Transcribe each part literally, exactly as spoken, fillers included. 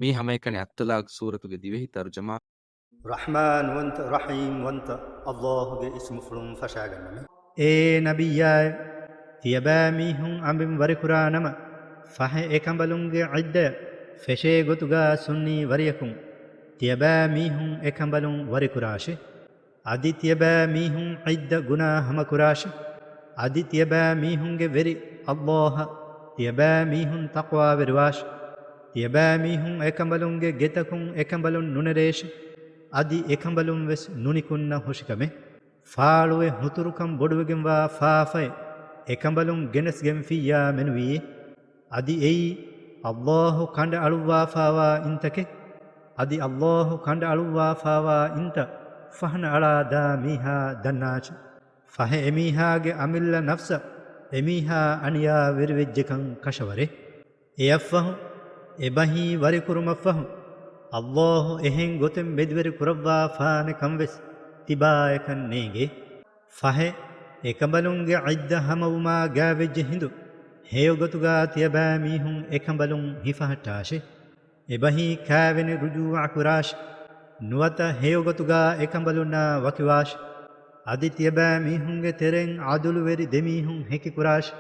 މީ ހަމައެކަނި އައްޠަލާޤް ސޫރަތުގެ ދިވެހި ތަރުޖަމާ. ރަޙްމާންވަންތަ ރަޙީމްވަންތަ އައްލާހުގެ އިސްމުފުޅުން ފަށާގަންނަމެ. އޭ ނަބިއްޔާއޭ، ތިޔަބައިމީހުން އަނބިން ވަރިކުރާ ނަމަ، ފަހެ އެކަނބަލުންގެ ޢިއްދަޔަށް ފެށޭ ގޮތުގާ ސުންނީ ވަރިޔަކުން ތިޔަބައިމީހުން އެކަނބަލުން ވަރިކުރާށި. އަދި ތިޔަބައިމީހުން ޢިއްދަ ގުނާ ހަމަކުރާށި. އަދި ތިޔަބައިމީހުންގެ ވެރި އައްލާހަށް ތިޔަބައިމީހުން ތަޤްވާވެރިވާށި. ތިޔަބައިމީހުން އެކަނބަލުންގެ ގެތަކުން އެކަނބަލުން ނުނެރޭށި. އަދި އެކަނބަލުން ވެސް ނުނިކުންނަ ހުށިކަމެއް. ފާޅުވެ ހުތުރުކަން ބޮޑުވެގެންވާ ފާފައެއް އެކަނބަލުން ގެނެސްގެންފިއްޔާ މެނުވީއޭ. އަދި އެއީ އައްލާހު ކަނޑައަޅުއްވާފާވާ އިންތަކެއް. އަދި އައްލާހު ކަނޑައަޅުއްވާފާވާ އިންތައް ފަހަނައަޅާ ދާ މީހާ ދަންނާށި. ފަހެ އެމީހާގެ އަމިއްލަ ނަފްސަށް އެމީހާ އަނިޔާވެރިވެއްޖެކަން ކަށަވަރޭ. އެއަށްފަހު، އެބަހީ ވަރިކުރުމަށްފަހު، އައްލާހު އެހެން ގޮތެއް މެދުވެރި ކުރައްވާފާނެ ކަންވެސް ތިބާޔަކަށް ނޭނގޭ. ފަހެ، އެކަނބަލުންގެ ޢިއްދަ ހަމަވުމާ ގާވެއްޖެ ހިނދު، ހެޔޮގޮތުގާ ތިޔަބައިމީހުން އެކަނބަލުން ހިފަހައްޓާށި. އެބަހީ ކާވެނި ރުޖޫޢަކުރާށި. ނުވަތަ ހެޔޮގޮތުގާ އެކަނބަލުންނާ ވަކިވާށި. އަދި ތިޔަބައިމީހުންގެ ތެރެއިން ޢަދުލުވެރި ދެމީހުން ހެކިކުރާށި.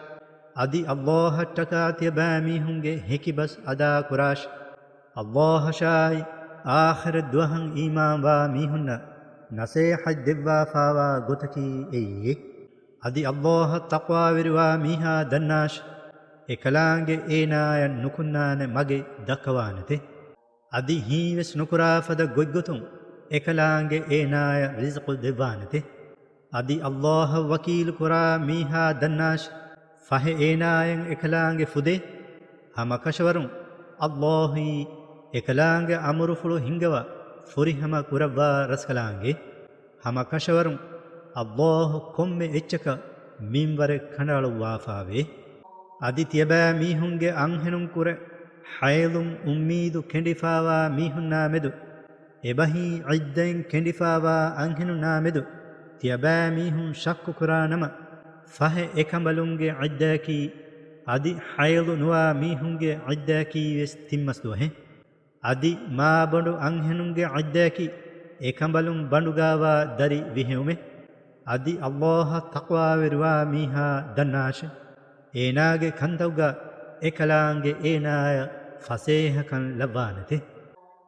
އަދި އައްލާހަށްޓަކާ ތިޔަބައިމީހުންގެ ހެކިބަސް އަދާކުރާށި. އައްލާހަށާއި އާޚިރަތް ދުވަހަށް އީމާންވާ މީހުންނަށް ނަސޭހަތް ދެއްވާފާވާ ގޮތަކީ އެއީ. އަދި އައްލާހަށް ތަޤްވާވެރިވާ މީހާ ދަންނާށި، އެކަލާނގެ އޭނާޔަށް ނުކުންނާނެ މަގެއް ދައްކަވާނެތެ. އަދި ހީވެސް ނުކުރާ ފަދަ ގޮތްގޮތުން އެކަލާނގެ އޭނާޔަށް ރިޒުޤު ދެއްވާނެތެ. އަދި އައްލާހަށް ވަކީލުކުރާ މީހާ ދަންނާށި، ފަހެ އޭނާޔަށް އެކަލާނގެ ފުދޭ. ހަމަކަށަވަރުން އައްލާހީ އެކަލާނގެ އަމުރުފުޅު ހިންގަވާ ފުރިހަމަ ކުރައްވާ ރަސްކަލާނގެ. ހަމަކަށަވަރުން އައްލާހު ކޮންމެ އެއްޗަކަށް މިންވަރެއް ކަނޑައަޅުއްވާފާވޭ. އަދި ތިޔަބައިމީހުންގެ އަންހެނުންކުރެ ޙައިޟުން އުއްމީދު ކެނޑިފާވާ މީހުންނާމެދު، އެބަހީ ޢިއްދައިން ކެނޑިފާވާ އަންހެނުންނާމެދު ތިޔަބައިމީހުން ޝައްކުކުރާ ނަމަ، ފަހެ އެކަނބަލުންގެ ޢިއްދައަކީ އަދި ޙައިޟު ނުވާ މީހުންގެ ޢިއްދައަކީވެސް ތިންމަސް ދުވަހެއް. އަދި މާބަނޑު އަންހެނުންގެ ޢިއްދައަކީ އެކަނބަލުން ބަނޑުގާވާ ދަރި ވިހެއުމެއް. އަދި އައްލާހަށް ތަޤްވާވެރިވާ މީހާ ދަންނާށި، އޭނާގެ ކަންތައްގަ އެކަލާނގެ އޭނާޔަށް ފަސޭހަކަން ލައްވާނެތެ.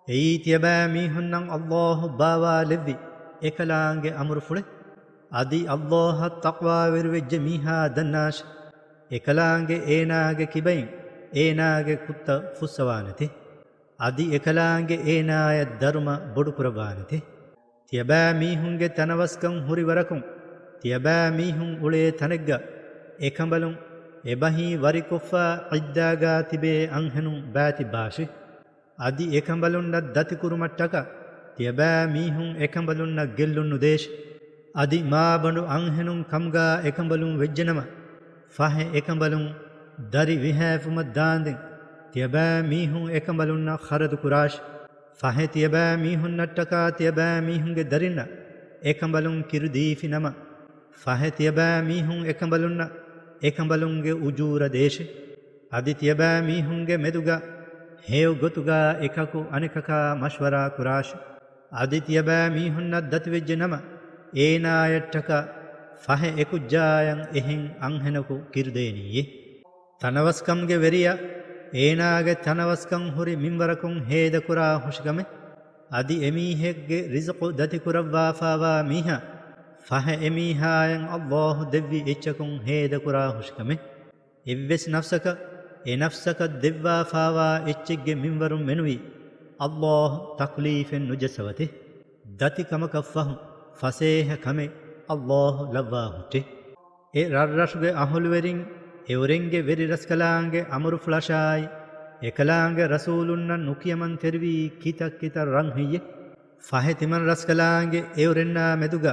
އެއީ ތިޔަބައިމީހުންނަށް އައްލާހު ބާވާލެއްވި އެކަލާނގެ އަމުރުފުޅެއް. އަދި އައްލާހަށް ތަޤްވާވެރިވެއްޖެ މީހާ ދަންނާށި، އެކަލާނގެ އޭނާގެ ކިބައިން އޭނާގެ ކުށްތައް ފުއްސަވާނެތެ. އަދި އެކަލާނގެ އޭނާޔަށް ދަރުމަ ބޮޑުކުރައްވާނެތެ. ތިޔަބައިމީހުންގެ ތަނަވަސްކަން ހުރި ވަރަކުން، ތިޔަބައިމީހުން އުޅޭ ތަނެއްގަ އެކަނބަލުން އެބަހީ ވަރިކޮށްފަ ޢިއްދާގާ ތިބޭ އަންހެނުން ބާތިއްބާށި. އަދި އެކަނބަލުންނަށް ދަތިކުރުމަށްޓަކާ ތިޔަބައިމީހުން އެކަނބަލުންނަށް ގެއްލުން ނުދޭށި. އަދި މާބަނޑު އަންހެނުން ކަމުގާ އެކަނބަލުން ވެއްޖެނަމަ، ފަހެ އެކަނބަލުން ދަރި ވިހާފުމަށް ދާންދެން ތިޔަބައިމީހުން އެކަނބަލުންނަށް ޚަރަދު ކުރާށި. ފަހެ ތިޔަބައިމީހުންނަށްޓަކާ ތިޔަބައިމީހުންގެ ދަރިންނަށް އެކަނބަލުން ކިރުދީފިނަމަ، ފަހެ ތިޔަބައިމީހުން އެކަނބަލުންނަށް އެކަނބަލުންގެ އުޖޫރަ ދޭށި. އަދި ތިޔަބައިމީހުންގެ މެދުގަ ހެޔޮ ގޮތުގަ އެކަކު އަނެކަކާ މަޝްވަރާ ކުރާށި. އަދި ތިޔަބައިމީހުންނަށް ދަތިވެއްޖެ ނަމަ، އޭނާޔަށްޓަކާ ފަހެ އެކުއްޖާޔަށް އެހެން އަންހެނަކު ކިރުދޭނީއޭ. ތަނަވަސްކަމުގެ ވެރިޔާ އޭނާގެ ތަނަވަސްކަން ހުރި މިންވަރަކުން ހޭދަކުރާ ހުށިކަމެއް. އަދި އެމީހެއްގެ ރިޒުޤު ދަތިކުރައްވާފާވާ މީހާ ފަހެ އެމީހާޔަށް އައްލާހު ދެއްވި އެއްޗަކުން ހޭދަކުރާ ހުށިކަމެއް. އެއްވެސް ނަފްސަކަށް އެ ނަފްސަކަށް ދެއްވާފާވާ އެއްޗެއްގެ މިންވަރުން މެނުވީ އައްލާހު ތަކްލީފެއް ނުޖައްސަވަތި. ދަތިކަމަކަށްފަހު ފަސޭހަ ކަމެއް އައްލާހު ލައްވާ ހުއްޓޭ. އެ ރަށްރަށުގެ އަހުލުވެރިން އެއުރެންގެ ވެރި ރަސްކަލާނގެ އަމުރުފުޅަށާއި، އެކަލާނގެ ރަސޫލުންނަށް ނުކިޔަމަންތެރިވީ ކިތައް ކިތައް ރަން ހެއްޔެވެ؟ ފަހެ ތިމަން ރަސްކަލާނގެ އެއުރެންނާ މެދުގަ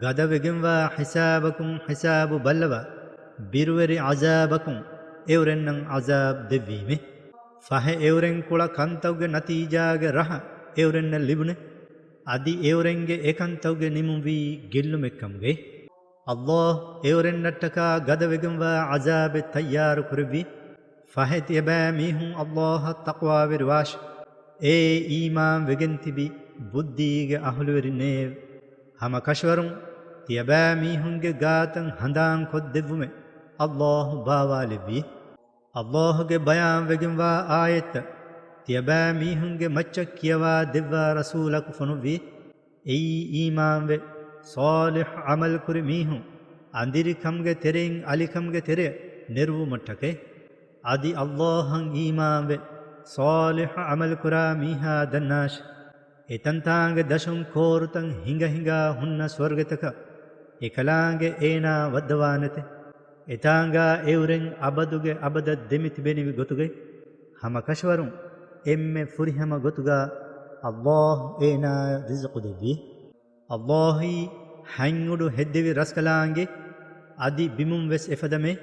ގަދަވެގެންވާ ހިސާބަކުން ހިސާބު ބައްލަވާ، ބިރުވެރި ޢަޒާބަކުން އެއުރެންނަށް ޢަޒާބް ދެއްވީމެ. ފަހެ އެއުރެން ކުޅަ ކަންތައްގެ ނަތީޖާގެ ރަހަ އެއުރެންނަށް ލިބުނެ. އަދި އެއުރެންގެ އެކަންތައްގެ ނިމުންވީ ގެއްލުމެއްކަމުގައި. އައްލާހު އެއުރެންނަށްޓަކާ ގަދަވެގެންވާ ޢަޒާބެއް ތައްޔާރު ކުރެއްވި. ފަހެ ތިޔަބައިމީހުން އައްލާހަށް ތަޤްވާވެރިވާށި. އޭ އީމާން ވެގެން ތިބި ބުއްދީގެ އަހުލުވެރިންނޭވެ! ހަމަ ކަށަވަރުން ތިޔަބައިމީހުންގެ ގާތަށް ހަނދާން ކޮށްދެއްވުމެއް އައްލާހު ބާވާލެއްވި. އައްލާހުގެ ބަޔާންވެގެންވާ އާޔަތްތައް ތިޔަބައިމީހުންގެ މައްޗަށް ކިޔަވާ ދެއްވާ ރަސޫލަކު ފޮނުއްވި. އެއީ އީމާންވެ، ޞާލިޙު ޢަމަލުކުރި މީހުން އަނދިރިކަމުގެ ތެރެއިން އަލިކަމުގެ ތެރެއަށް ނެރުވުމަށްޓަކައި. އަދި އައްލާހަށް އީމާންވެ، ޞާލިޙު ޢަމަލުކުރާ މީހާ ދަންނާށި! އެތަންތާނގެ ދަށުން ކޯރުތައް ހިނގަ ހިނގާ ހުންނަ ސުވަރުގެތަކަށް އެކަލާނގެ އޭނާ ވައްދަވާނެތެ. އެތާނގާ އެއުރެން އަބަދުގެ އަބަދަށް ދެމިތިބެނިވި ގޮތުގައި. ހަމަ ކަށަވަރުން އެންމެ ފުރިހަމަ ގޮތުގާ އައްލާހު އޭނާއަށް ރިޒުޤު ދެއްވި. އައްލާހުއީ ހަތްއުޑު ހެއްދެވި ރަސްކަލާނގެ އަދި ބިމުން ވެސް އެފަދަމޭ.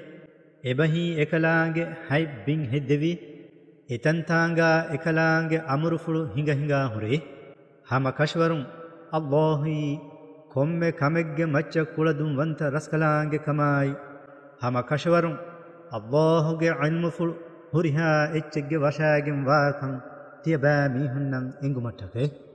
އެބަހީ އެކަލާނގެ ހަތް ބިން ހެއްދެވީ. އެތަންތާނގާ އެކަލާނގެ އަމުރުފުޅު ހިނގަ ހިނގާ ހުރޭ. ހަމަ ކަށަވަރުން އައްލާހުއީ ކޮންމެ ކަމެއްގެ މައްޗަށް ކުޅަދުންވަންތަ ރަސްކަލާނގެ ކަމާއި. ހަމަ ކަށަވަރުން އައްލާހުގެ ޢިލްމުފުޅު ހުރިހާ އެއްޗެއްގެ ވަށާގެން ވާކަން ތިޔަބައިމީހުންނަށް އެނގުމަށްޓަކައި.